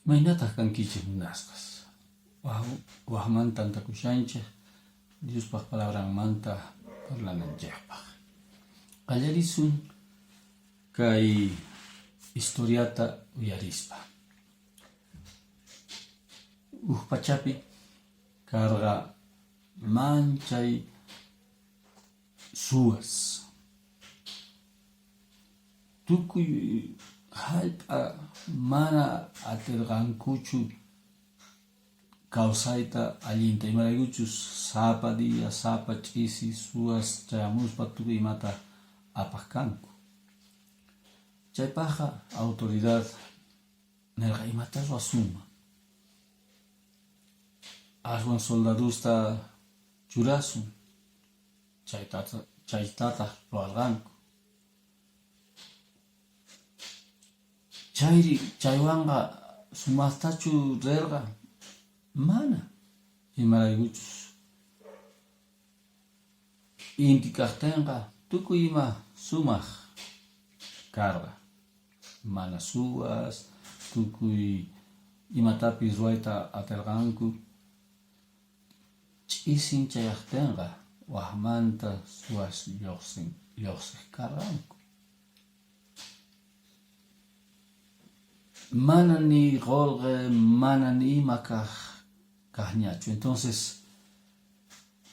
Imaynataq kankichik munasqas? Wajmanta tantakushanchik Diospaq palabranmanta parlananchikpaq. Qallarisun kay historiata uyarispa. Uj pachapi karqa manchay suwas. Tukuy jallp'a mana atirqankuchu kawsayta allinta, imaraykuchus sapa día, sapa ch'isi suwas chayamuspa tukuy imata apaq kanku. Chaypaqqa autoridad nerqa imatá ruwasunman? Aswan soldadosta churasun, chaytataq ruwarqanku. Chayri chaywanqa sumaqtachu rirqa? Mana, imaraykuchus inti kaqtinqa tukuy ima sumaq karqa, mana suwas, tukuy imatapis ruwayta atirqanku. Ch'isin chayaqtinqa wajmanta suwas lluqsiq karqanku. Mana ni qolqe, mana ni ima kaq kaqñachu. Entonces,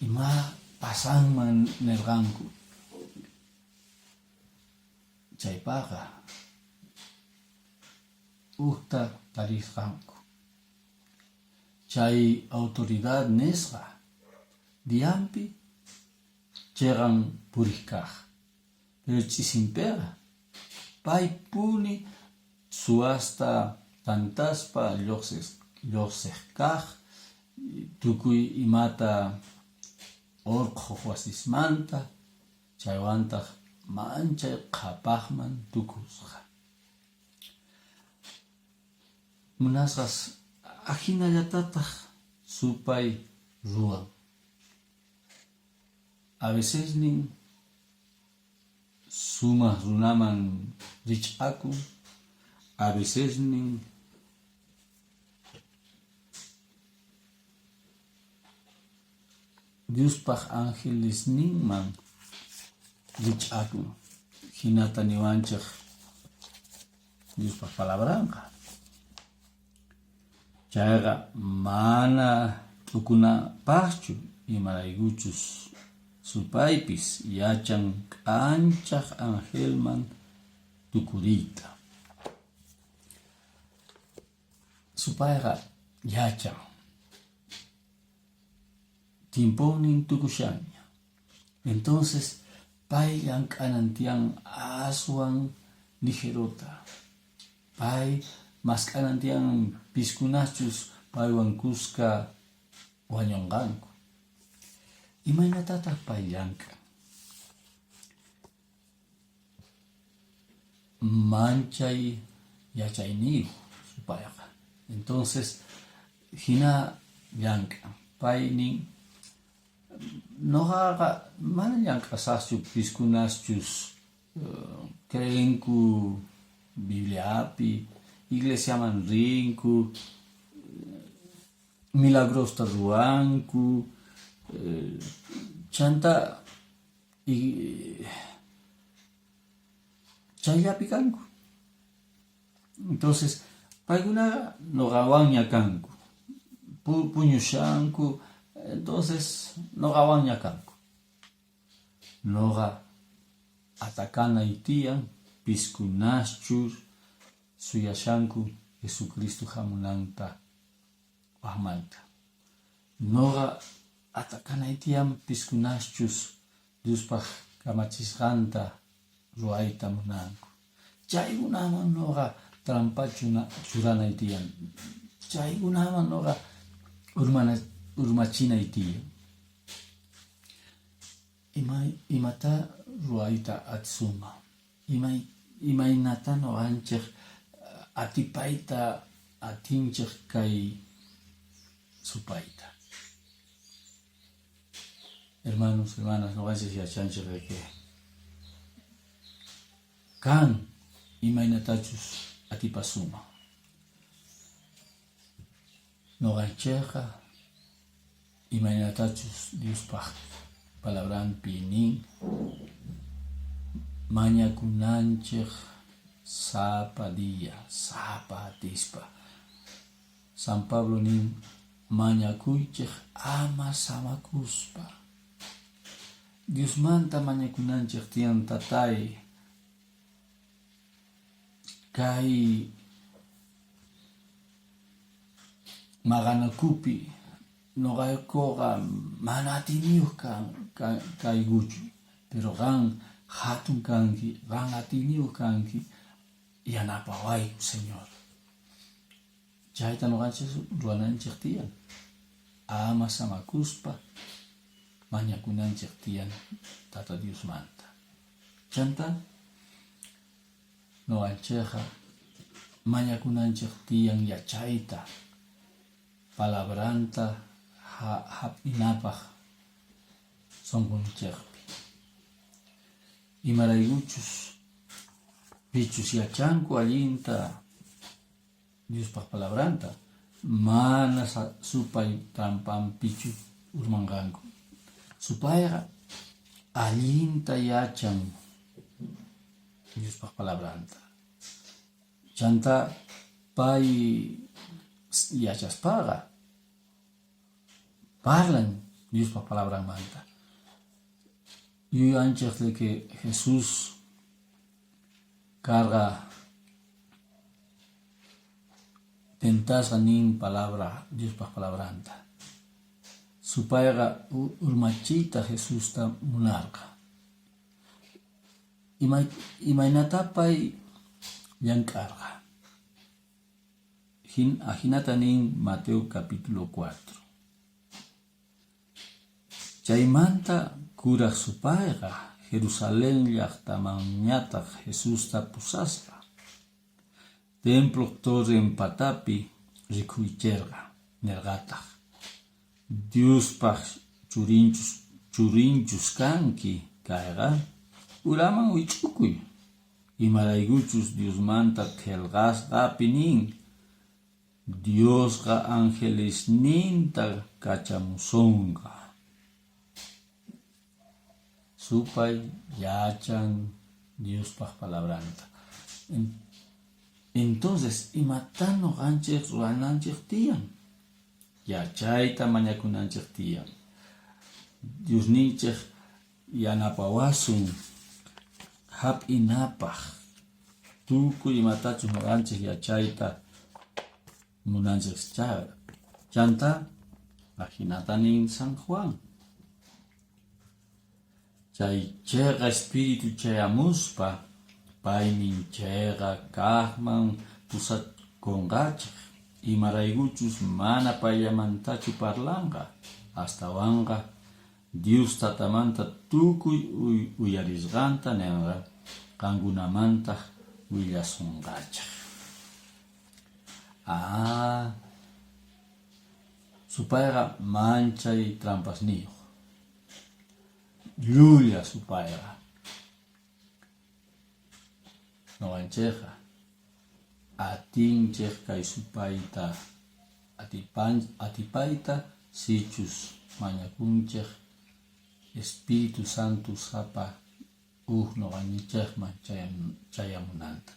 ima pasanman nirqanku. Chaypaqqa ujta tarisqanku. Chay autoridad nisqa dianpi cheqan puriq kaq. Pero ch'isinpiqa paypuni suwasta tantaspa lluqsiq kaq, tukuy imata urqhuq wasismanta, chaywantaq manchay qhapaqman tukusqa. Munasqas ajinallatataq supay ruwan. A vecesnin sumaq runaman rich'akun, a vecesnin Diospaq angelesninman rich'akun. Jinata niwanchej Diospaq palabranqa. Chayqa mana t'ukunapaqchu, imaraykuchus supaypis yachan k'anchaj angelman tukuriyta. Supayqa yachan tiemponnin tukushanña. Entonces pay llank'anan tiyan aswan ligerota. Pay mask'anan tiyan piskunachus paywan kuska wañunqanku. Imaynatataq pay llank'an? Manchay yachayniyuq supayqa. Entonces hina llank'an. Pay nin, noqaqa mana llank'asaqchu piskunaschus creenku Bibliapi, iglesiaman rinku, milagrosta ruwanku, chanta chayllapi kanku. Entonces paykunaqa noqawanña kanku, puñushanku, entonces noqawanña kanku. Noqa atacanay tiyan piskunaschus suyashanku Jesucristo hamunanta wajmanta. Noqa atacanay tiyan piskunaschus Diospaq kamachisqanta ruwayta munanku. Chaykunaman noqa trampa churanay tiyan. Chaykunaman noqa urmachinay tiyan. Imatá ruwayta atisunman? Imaynatá noqanchej atipayta atinchej kay supayta? Hermanos, hermanas, noqanchej yachanchej de que kan imaynatachus atipasunman. Noqanchikqa imaynatachus Diospaq palabranpi nin mañakunanchik sapa día, sapa atispa. San Pablo nin mañakuychik ama samakuspa. Diosmanta mañakunanchik tiyan tatay kay maqanakupi noqaykuqa mana atiyniyuq kaykuchu, pero qan hatun kanki, qan atiyniyuq kanki, yanapawayku Señor. Chayta noqanchik ruwananchik tiyan. Ama samakuspa mañakunanchik tiyan Tata Diosmanta. Chanta noqanchikqa mañakunanchik tiyan yachayta, palabranta hap'inapaq sunqunchikpi. Imaraykuchus pichus yachanku allinta Diospaq palabranta, mana supay trampanpichu urmanqanku. Supayqa allinta yachan Diospaq palabranta. Chanta pay yachaspaqa parlan Diospaq palabranmanta. Yuyanchik de que Jesús karqa tentasqa nin palabra Diospaq palabranta. Supayqa urmachiyta Jesusta munarqa. Imaynatá pay llank'arqa? Ajinata nin Mateo capítulo 4. Chaymanta kuraq supayqa Jerusalén llaqtamanñataq Jesusta pusasqa. Temploq torren patapi rikhuycherqa, nerqataq: Diospaq churinchus kanki kayqa, uraman wich'ukuy, imaraykuchus Diosmanta qhelqasqapi nin: Diosqa angelesninta kachamusonqa. Supay yachan Diospaq palabranta. Entonces, imatá noqanchik ruwananchik tiyan? Yachayta mañakunanchik tiyan. Diosninchik yanapawasun hap'inapaq tukuy imatachus noqanchik yachayta munanchik chanta ajinata nin San Juan. Chay cheqa espíritu chayamuspa paymin cheqa kaqman pusakonqachej, imaraykuchus mana payllamantachu parlanqa, astawanqa Dios Tatamanta tukuy uyarisqanta nenqa, qankunamantaq willasonqachej. Ah, supayqa manchay trampasniyuq. Llulla supayqa. Noqanchikqa atinchik kay supayta atipayta sichus mañakunchik Espíritu Santo sapa uj noqanchikman chayamunanta.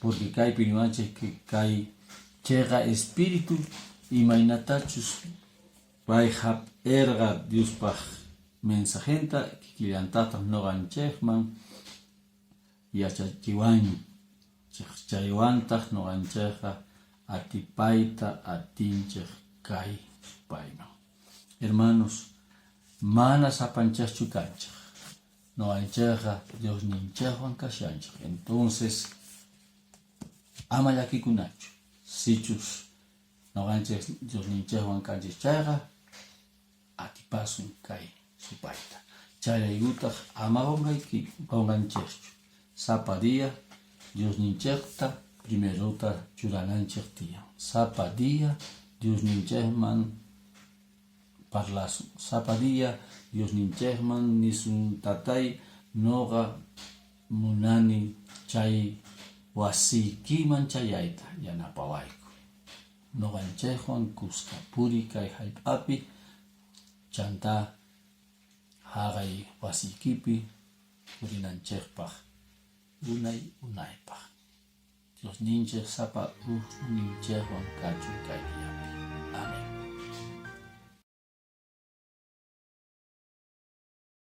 Porque kaypi niwanchik kay cheqa Espíritu imaynatachus pay hap'irqa Diospaq mensajenta kikillantataq noqanchikman yachachiwanchik, chaywantaq noqanchikqa atipayta atinchik kay supayman. Hermanos, mana sapanchikchu kanchik. Noqanchikqa Diosninchikwan kashanchik. Entonces, ama llakikunachu. Sichus noqanchik Diosninchikwan kanchik chayqa, atipasun kay supayta. Chayraykutaq ama qunqanchikchu. Sapa día Diosninchikta primerota churananchik tiyan. Sapa día Diosninchikman parlasun. Sapa día Diosninchikman nisun tatay noqa munani chay wasiykiman chayayta yanapawayku. Noqanchejwan kuska puriy kay jallp'api, chantá jaqay wasiykipi purinanchejpaj unay unaypaj. Diosninchej sapa ujninchejwan kachun kay diapi. Amén.